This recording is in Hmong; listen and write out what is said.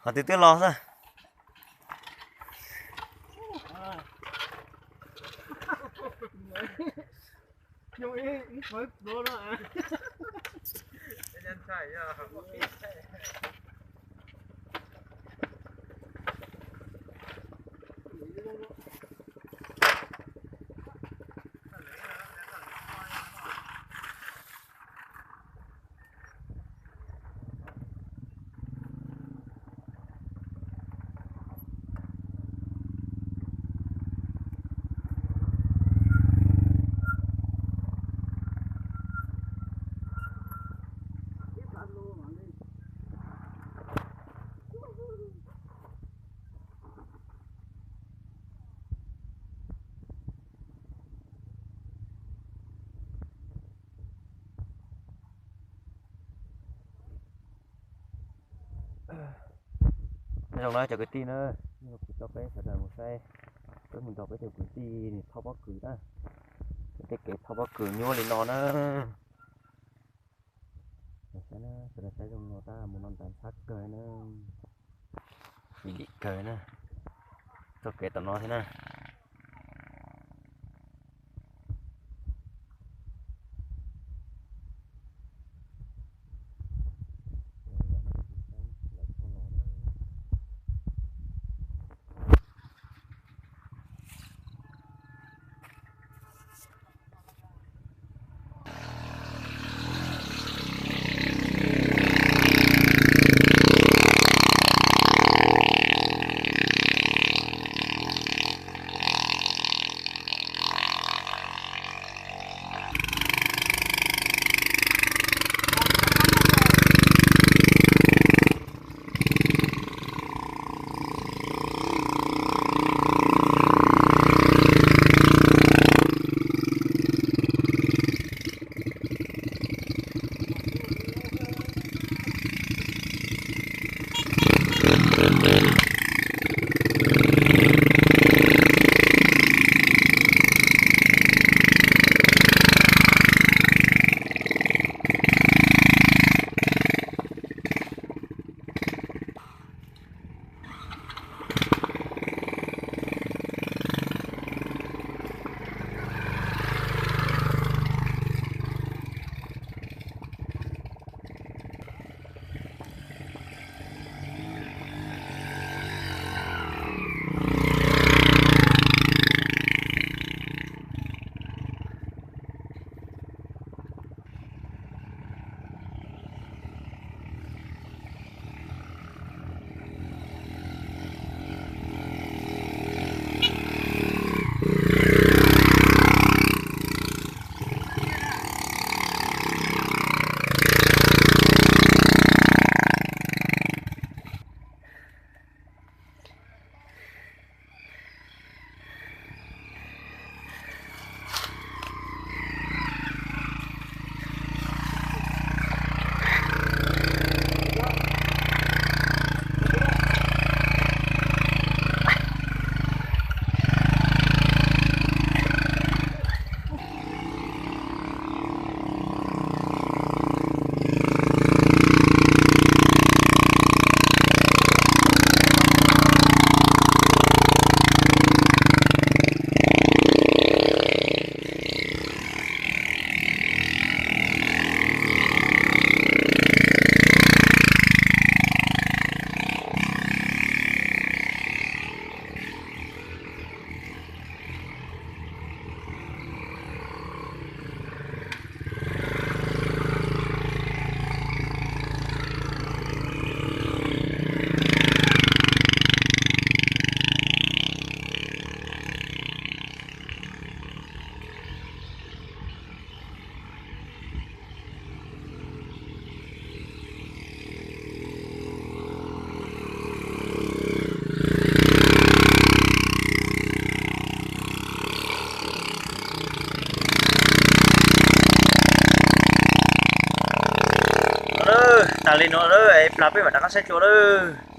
Qhov twg twb los xwb. Nyob zoo na cov kwv tij na, kuv coj peb sawv daws mus saib, peb mus nrog peb tus kwv tij nws thauj pob kws na. Tej kev thauj pob kws nyuaj li no na. Saib na, sawv daws saib zoo no tab mus no ntawd ntxhab kawg na, lim kawg na, txoj kev tom no thiab na. Tag li no lawm, plag peb mam rov qab saib dua lawm.